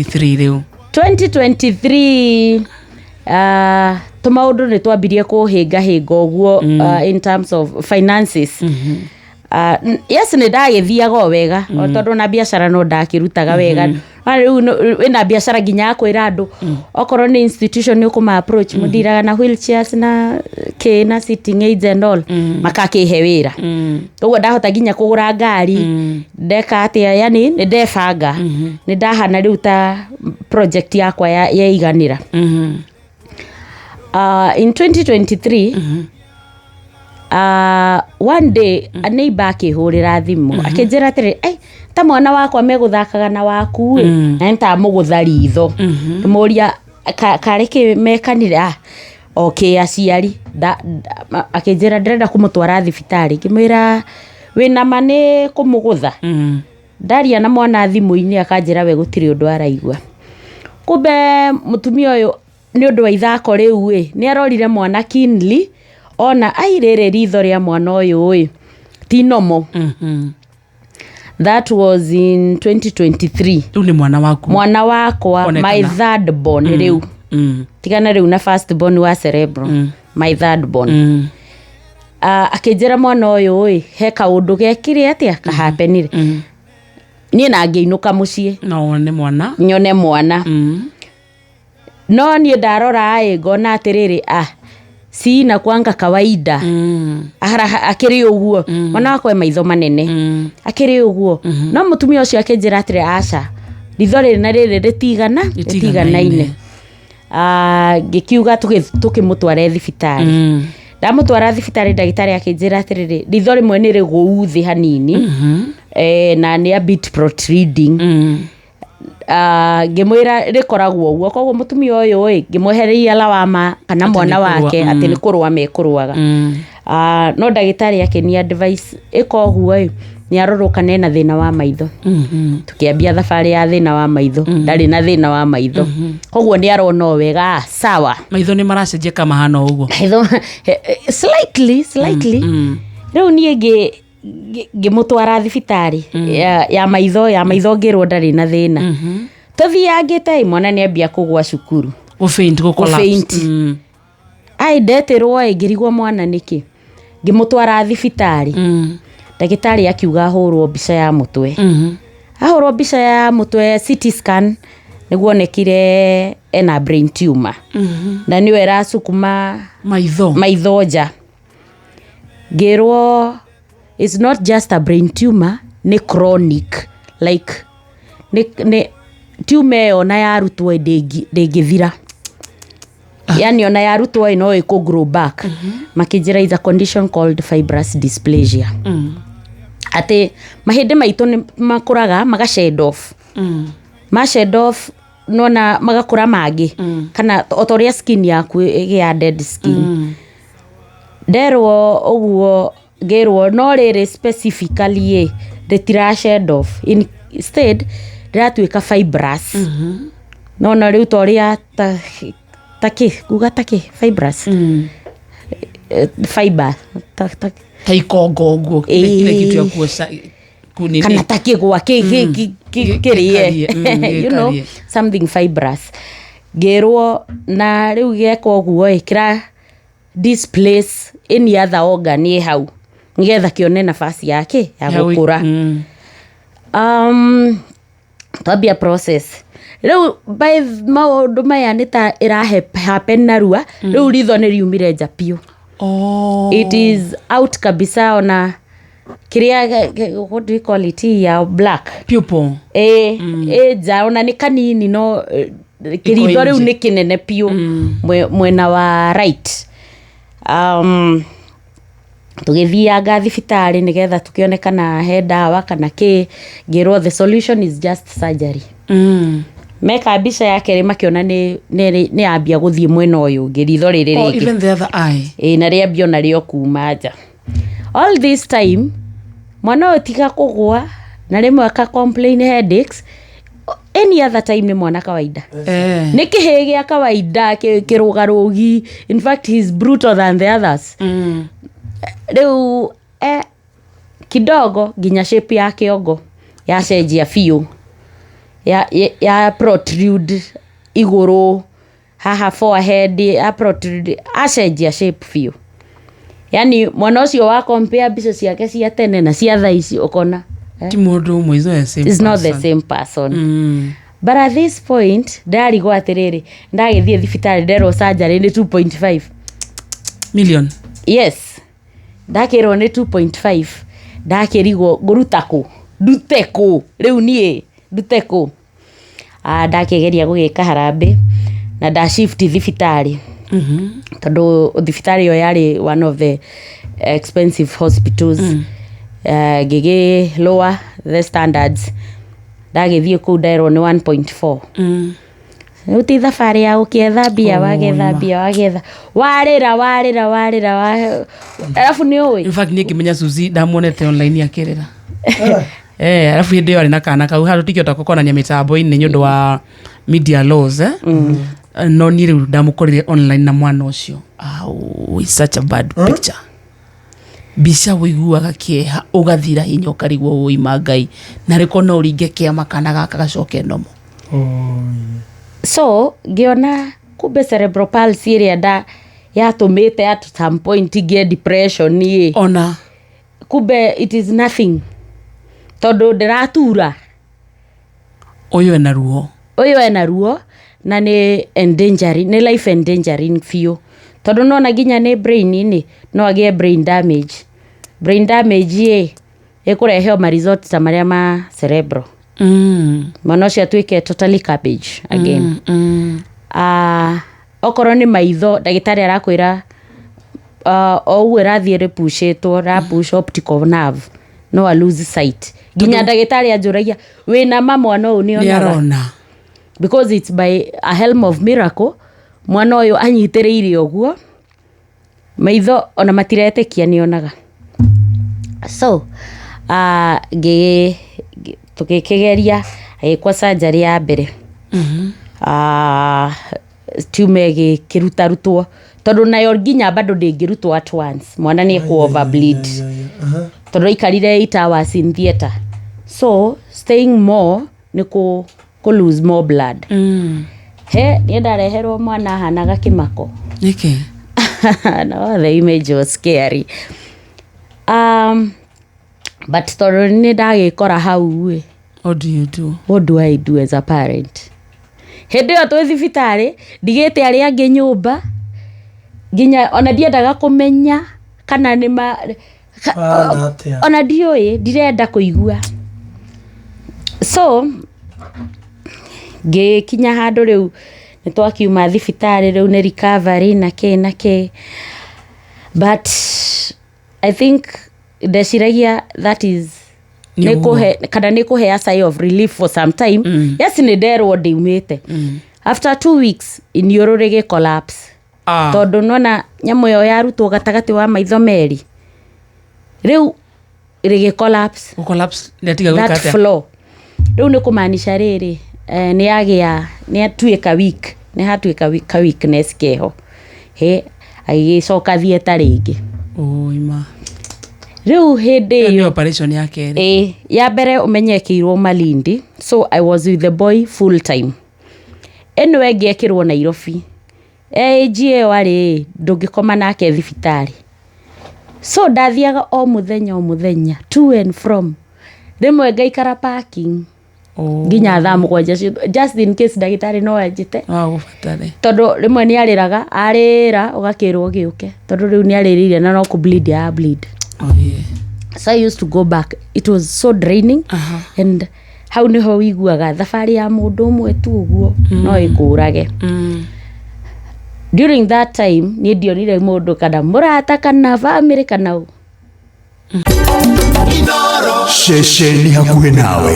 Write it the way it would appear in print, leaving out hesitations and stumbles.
3 rĩu. 2023, tũmaũndũ nĩ twambirie kũhĩngahĩnga ũguo in terms of finances. Yes, nĩ ndagĩthiaga o wega o tondũ na biacara no ndakĩrutaga wega. No rĩu wĩna biacara nginya ya kwĩra andũ, okorwo nĩ institution nĩ ũkũma approach, mũndiraga na wheelchairs na kĩ na sitting aids and all, makakĩhe wĩra. Ũguo ndahota nginya kũgũra ngari, ndeka atĩa, yani nĩ ndebanga, nĩ ndahana rĩu ta project yakwa yeiganĩra. In 2023, one day a neighbor akĩhũrĩra thimũ, akĩnjĩra atĩrĩ, "Ai, ta mwana wakwa megũthakaga na waku ĩ, na nĩtamũgũtha ritho." Ngĩmũria karĩ kĩ mekanire, okay, aciari. Akĩnjĩra, "Ndĩrenda kũmũtwara thibitarĩ." Ngĩmwĩra, "Wĩna ma nĩ kũmũgũtha?" Ndaria na mwana thimũ-inĩ, akanjĩra we gũtirĩ ũndũ araigua. Kumbe mũtumia ũyũ nĩ ũndũ wa ithako rĩu ĩ, nĩ arorire mwana keenly, ona ai, rĩrĩ ritho rĩa mwana ũyũ ĩ ti normal. That was in 2023. Rĩu nĩ mwana waku? Mwana wakwa. Onekana. My third born rĩu. Tigana rĩu na first born wa cerebral, my third born. Akĩnjĩra mwana ũyũ ĩ he kaũndũ gekire atĩa kahapenire. Niĩ na ngĩinũka mũciĩ. No wone mwana. Nyone mwana. No niĩ ndarora ĩ, ngona atĩrĩrĩ, si inakuanga kawaida. Akĩrĩ ũguo mwana wakwa e maitho manene, akĩrĩ ũguo. No mũtumia ũcio akĩnjĩra atĩrĩ, aca, ritho rĩrĩ na rĩrĩ rĩtigana rĩtiganaine. Ngĩkiuga tũkĩmũtware thibitarĩ. Ndamũtwara thibitarĩ, ndagĩtarĩ akĩnjĩra atĩrĩrĩ, ritho rĩmwe nĩ rĩgũu thĩ hanini, na nĩ a bit protruding. Ngĩmwĩra rĩkoragwo ũguo, koguo mũtumia ũyũ ĩ ngĩmwehereria lawama kana Atĩ mwana nĩ kũrũa, wake, atĩ nĩ kũrũa mekũrũaga. No ndagĩtarĩ akĩni advice ĩka ũguo ĩ, nĩ arorwo kana ena thĩna wa maitho. Tũkĩambia thabarĩ ya thĩna wa maitho. Ndarĩ na thĩna wa maitho, koguo nĩ arona o wega. Sawa. Maitho nĩ maracenjia kama hana ũguo? Maitho slightly, slightly. Rĩu niĩ ngĩmũtwara thibitarĩ ya maitho, ngĩrwo ndarĩ na thĩna. Tũthiangĩte ĩ, mwana nĩ ambia kũgwa cukuru. Gũfaint, gũ-collapse. Gũfaint. Ai, ndetirwo ĩ, ngĩrigwo mwana nĩkĩ. Ngĩmũtwara thibitarĩ. Ndagĩtarĩ akiuga ahũrwo mbica ya mũtwe. Ahũrwo mbica ya mũtwe, CT scan, nĩguo onekire ena brain tumor, na nĩyo ĩracukuma maitho. Maitho nja. Ngĩrwo it's not just a brain tumor, nĩ chronic, like nĩ tumor ĩyo na yarutwo ĩ, ndĩngĩthira, yani ona yarutwo ĩ, no ĩkũ grow back. Makĩnjĩra is a condition called fibrous dysplasia, atĩ mahĩndĩ maitũ nĩ makũraga maga shed off. Ma shed off, nona magakũra mangĩ, kana o ta ũrĩa skin yaku ĩgĩa dead skin. Nderwo ũguo, ngĩrwo no rĩrĩ specifically ĩ rĩtira shed off, instead rĩratuĩka fibrous. Nona rĩu ta ũrĩa ta kĩ kuga ta kĩ fibrous, fiber ta ta ikongo ũguo. Ile kitu ya kuosha kunini. Kana ta kĩgwa kĩrĩe. Gĩkarie, gĩkarie. Something fibrous. Ngĩrwo na rĩu gĩeka ũguo ĩ, kĩra displace any other organ ĩ hau nĩgetha kĩone nafasi yake ya gũkũra. Twambia process rĩu by maũndũ maya nĩ ta ĩrahe happen narua. Rĩu ritho nĩ riumire nja biũ. Oh. It is out kabisa, ona kĩrĩa, what do you call it, ya black. Pupil. Ĩ ĩ nja, ona nĩ kanini, no kĩritho rĩu nje. Nĩ kĩnene biũ mwena wa right. Tũgĩthianga thibitarĩ nĩgetha tũkĩone kana he ndawa kana kĩ. Ngĩrwo the solution is just surgery. Meka mbica ya kerĩ, makĩona nĩ yambia gũthiĩ mwena ũyũ ũngĩ, ritho rĩrĩ Oh, rĩngĩ. Even the other eye. Ĩ, na rĩambia ona rĩo kuma nja. All this time mwana ũyũ tiga kũgwa na rĩmwe aka complain headaches, any other time nĩ mwana kawaida. Nĩ kĩhĩ gĩa kawaida, kĩrũgarũgi. In fact, he is brutal than the others. Rĩu kidogo nginya shape ya kĩongo yacenjia biũ. ya protrude igũrũ haha forehead ya protrude, acenjia shape biũ. Yani mwana ũcio wa compare mbica ciake cia tene na cia thaa ici ũkona Ti mũndũ ũmwe, is not the same is not the person. same person. But at this point ndarigwo atĩrĩrĩ, ndagĩthiĩ thibitarĩ nderwo surgery nĩ 2.5 Million. Yes, ndakĩrwo nĩ 2.5. Ndakĩrigwo ngũruta kũ, ndute kũ rĩu niĩ, ndute kũ? Ah, ndakĩgeria gũgĩka harambĩ na nda shift thibitarĩ tondũ thibitarĩ ĩyo yarĩ one of the expensive hospitals. Ngĩgĩ lower the standards, ndagĩthiĩ kũu nderwo nĩ 1.4. Rĩu ti thabarĩ ya gũkĩetha mbia. Oh, Wagetha mbia, wagetha, warĩra warĩra warĩra arabu nĩ ũĩ. In fact, niĩ ngĩmenya Suzy ndamuonete online akĩrĩra. Arabu hĩndĩ ĩyo arĩ na kana kau handũ tikĩhota kuonania mĩtambo-inĩ nĩ ũndũ wa media laws, eh? No niĩ rĩu ndamũkorire online na mwana ũcio. Au, it's such a bad picture, mbica wĩiguaga kĩeha ũgathira hinya ũkarigwo ũima Ngai na rĩko no ũringe kĩama kana gaka gacoke nomo. So ngĩona kumbe cerebral palsy ĩrĩa nda yatũmĩte at some point ngĩe depression ĩ, ona kumbe it is nothing tondũ ndĩratura. Ũyũ ena ruo. Ũyũ ena ruo na nĩ endangering, nĩ life endangering biũ tondũ nona nginya nĩ brain-inĩ no agĩe brain damage. Brain damage ĩ ĩkũrehe o ma results ta marĩa ma cerebral. Mwana ũcio atuĩke totally cabbage again. Okorwo nĩ maitho, ndagĩtarĩ arakwĩra o ũguo ĩrathiĩ rĩpucĩtwo rapush optical nerve, no a lose sight. Nginya ndagĩtarĩ anjũragia, wĩna ma mwana ũyũ nĩ nĩonaga? Arona. Because it's by a helm of miracle mwana ũyũ anyitĩrĩire ũguo maitho ona matiretĩkia nĩonaga. So tũgĩkĩgeria agĩkwo surgery ya mbere. Tumor ĩgĩkĩrutarutwo tondũ nayo nginya bado ndĩngĩrutwo at once, mwana nĩ ekũ overbleed tondũ aikarire 8 hours in theatre, so staying more nĩ kũ lose more blood. He niĩ ndareherwo mwana ahanaga kĩmako. Nĩkĩ? No, the image was scary, but tondũ nĩ ndagĩkora hau ĩ, What do you do? What do I do as a parent? Hĩndĩ ĩyo twĩ thibitarĩ ndigĩte arĩa angĩ nyũmba, nginya ona ndiendaga kũmenya kana nĩ ma Mahana atĩa? Ona ndiũĩ, ndirenda kũigua. So ngĩkinya handũ rĩu nĩ twakiuma thibitarĩ, rĩu nĩ recovery na kĩ na kĩ, but I think ndeciragia that is Nĩ nĩ ũguo. kũhe kana nĩ kũhe a sigh of relief for some time. Yes, nĩ nderwo ndiumĩte. After 2 weeks iniũrũ rĩgĩ collapse. Ah. Tondũ nona nyamũ ĩyo yarutwo gatagatĩ wa maitho merĩ, rĩu rĩgĩ collapse. Gũ-collapse nĩ atiga gwĩka That atĩa? floor rĩu nĩ kũmaanisha rĩrĩ, nĩ yagĩa, nĩ atuĩka weak, nĩ hatuĩka ka weakness keho he agĩgĩcoka theatre rĩngĩ. Ũima. Rĩu hĩndĩ Ĩyo nĩ ĩyo operation ya kerĩ. Ĩ, ya mbere ũmenye ĩkĩirwo Malindi, so I was with the boy full time. Ĩno ĩngĩ ekĩrwo Nairobi, AG ĩyo arĩ ndũngĩkoma nake thibitarĩ, so ndathiaga o mũthenya o mũthenya to and from, rĩmwe ngaikara parking Oh. nginya thaa 7 just in case ndagĩtarĩ no anjĩte. No agũbatare. Tondũ rĩmwe nĩ arĩraga, arĩra ũgakĩrwo gĩũke tondũ rĩu nĩ arĩrĩire na no kũ bleed ya bleed. Oh, yeah. So I used to go back. It was so draining. And hau niho wiguaga thabarĩ ya mũndũ ũmwe tu ũguo no ĩkũrage. During that time niĩ ndionire mũndũ kana mũrata kana family kana ũ. Ceceni hakuhĩ nawe.